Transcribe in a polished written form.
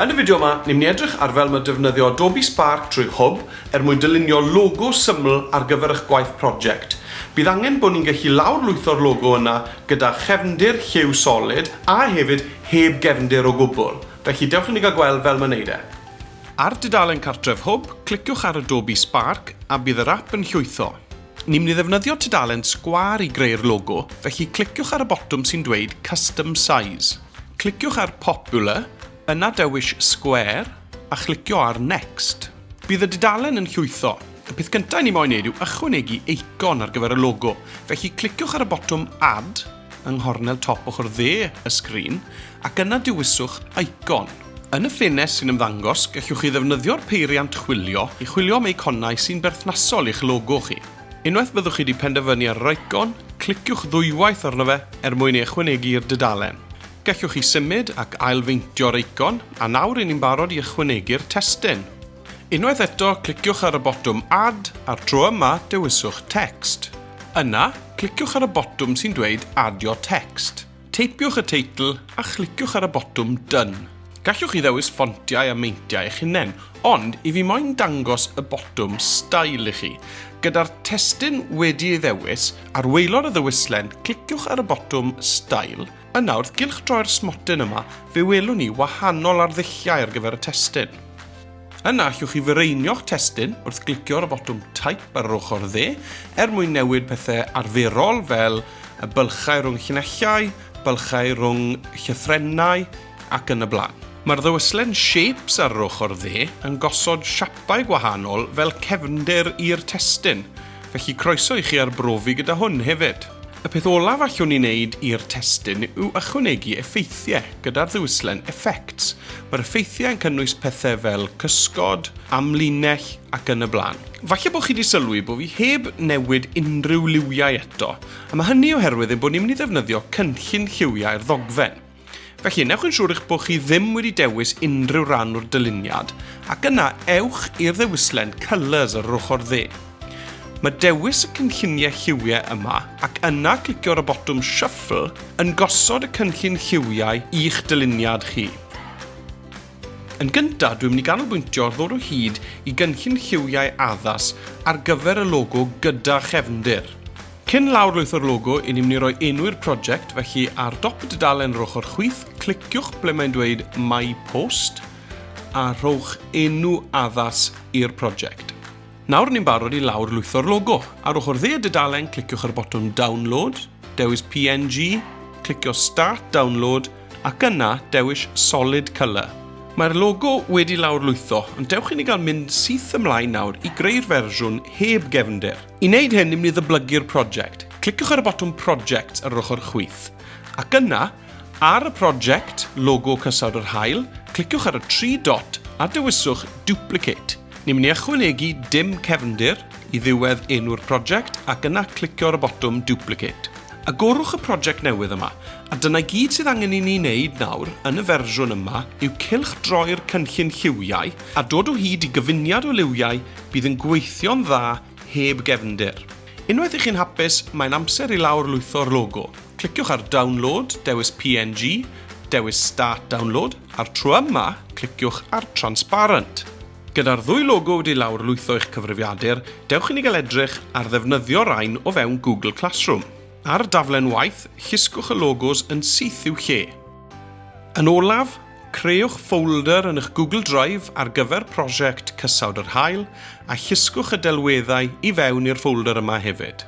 Yn y fideo yma, ni'n mynd i edrych ar fel mae defnyddio Adobe Spark trwy Hwb er mwyn dylunio logo syml ar gyfer eich gwaith prosiect. Bydd angen bod ni'n gallu lawrlwytho'r logo yna gyda chefndir lliw solid a hefyd heb gefndir o gwbl. Felly dewch i ni gael gweld fel mae'n neud e. Ar dudalen cartref Hwb, cliciwch ar Adobe Spark a bydd yr ap yn llwytho. Ni'n mynd i ddefnyddio tudalen sgwâr i greu'r logo, felly cliciwch ar y botwm sy'n dweud Custom Size. Cliciwch ar Popular, yna dewis Square a chlicio ar Next. Bydd y dudalen yn llwytho. Y peth cyntaf ni moyn neud yw ychwanegu eicon ar gyfer y logo, felly cliciwch ar y botwm Add yng nghornel top ochr dde y sgrin ac yna dewiswch Icon. Yn y ffenest sy'n ymddangos, gallwch chi ddefnyddio'r peiriant chwilio i chwilio am eiconau sy'n berthnasol i'ch logo chi. Unwaith byddwch chi wedi penderfynu ar yr eicon, cliciwch ddwywaith arno fe er mwyn ei ychwanegu i'r dudalen. Gallwch chi symud ac ail-feintio'r eicon, a nawr ry'n ni'n barod i ychwanegu'r testun. Unwaith eto, cliciwch ar y botwm Add, a'r tro yma dewiswch Text. Yna, cliciwch ar y botwm sy'n dweud Adio Text. Teipiwch y teitl a chliciwch ar y botwm Done. Gallwch chi ddewis ffontiau a meintiau eich hunain, ond i fi moyn dangos y botwm Style i chi. Gyda'r testun wedi ei ddewis, ar waelod y ddewislen, cliciwch ar y botwm Style, yna wrth gylchdroi'r smotyn yma, fe welwn ni wahanol arddulliau ar gyfer y testun. Yna allwch chi fireinio'ch testun wrth glicio ar y botwm Type ar yr ochr dde er mwyn newid pethau arferol fel y bylchau rhwng llinellau, bylchau rhwng llythrennau ac yn y blaen. Mae'r ddewislen Shapes ar yr ochr dde yn gosod siapau gwahanol fel cefndir i'r testun, felly croeso i chi arbrofi gyda hwn hefyd. Y peth olaf allwn ni wneud i'r testun yw ychwanegu effeithiau gyda'r ddewislen Effects. Mae'r effeithiau yn cynnwys pethau fel cysgod, amlinell ac yn y blaen. Falle bod chi wedi sylwi bod fi heb newid unrhyw liwiau eto, a mae hynny oherwydd ein bod ni'n mynd i ddefnyddio cynllun lliwiau'r ddogfen. Felly, newch yn siŵr eich bod chi ddim wedi dewis unrhyw ran o'r dyluniad, ac yna ewch i'r ddewislen Colours ar yr ochr dde. Mae dewis y cynlluniau lliwiau yma, ac yna clicio ar y botwm Shuffle, yn gosod y cynllun lliwiau i'ch dyluniad chi. Yn gyntaf, dwi'n mynd i ganolbwyntio ar ddod o hyd i gynllun lliwiau addas ar gyfer y logo gyda chefndir. Cyn lawrlwytho'r logo, i ni'n mynd i roi enw i'r prosiect, felly ar dop y dudalen yr ochr chwith, cliciwch ble mae'n dweud My Post a rhowch enw addas i'r prosiect. Nawr ni'n barod i lawrlwytho'r logo. Ar ochr dde y dudalen, cliciwch ar y botwm Download, dewis PNG, clicio Start Download ac yna dewis Solid Colour. Mae'r logo wedi lawrlwytho, ond dewch i ni gael mynd syth ymlaen nawr i greu'r fersiwn heb gefndir. I wneud hyn, ni'n mynd i ddyblygu'r prosiect. Cliciwch ar y botwm Projects ar yr ochr chwith. Ac yna, ar y prosiect, logo Cysawd yr Haul, cliciwch ar y tri dot a dewiswch Duplicate. Ni'n mynd i ychwanegu dim cefndir i ddiwedd enw'r prosiect ac yna clicio ar y botwm Duplicate. Agorwch y prosiect newydd yma, a dyna i gyd sydd angen i ni wneud nawr yn y fersiwn yma yw cylchdroi'r cynllun lliwiau a dod o hyd i gyfuniad o liwiau bydd yn gweithio'n dda heb gefndir. Unwaith i chi'n hapus, mae'n amser i lawr lwytho'r logo. Cliciwch ar Download, dewis PNG, dewis Start Download, a'r tro yma, cliciwch ar Transparent. Gyda'r ddwy logo wedi lawr lwytho i'ch cyfrifiadur, dewch i ni gael edrych ar ddefnyddio rhain o fewn Google Classroom. Ar y daflen waith, llusgwch y logos yn syth i'w lle. Yn olaf, crëwch ffolder yn eich Google Drive ar gyfer prosiect Cysawd yr Haul a llusgwch y delweddau i fewn i'r ffolder yma hefyd.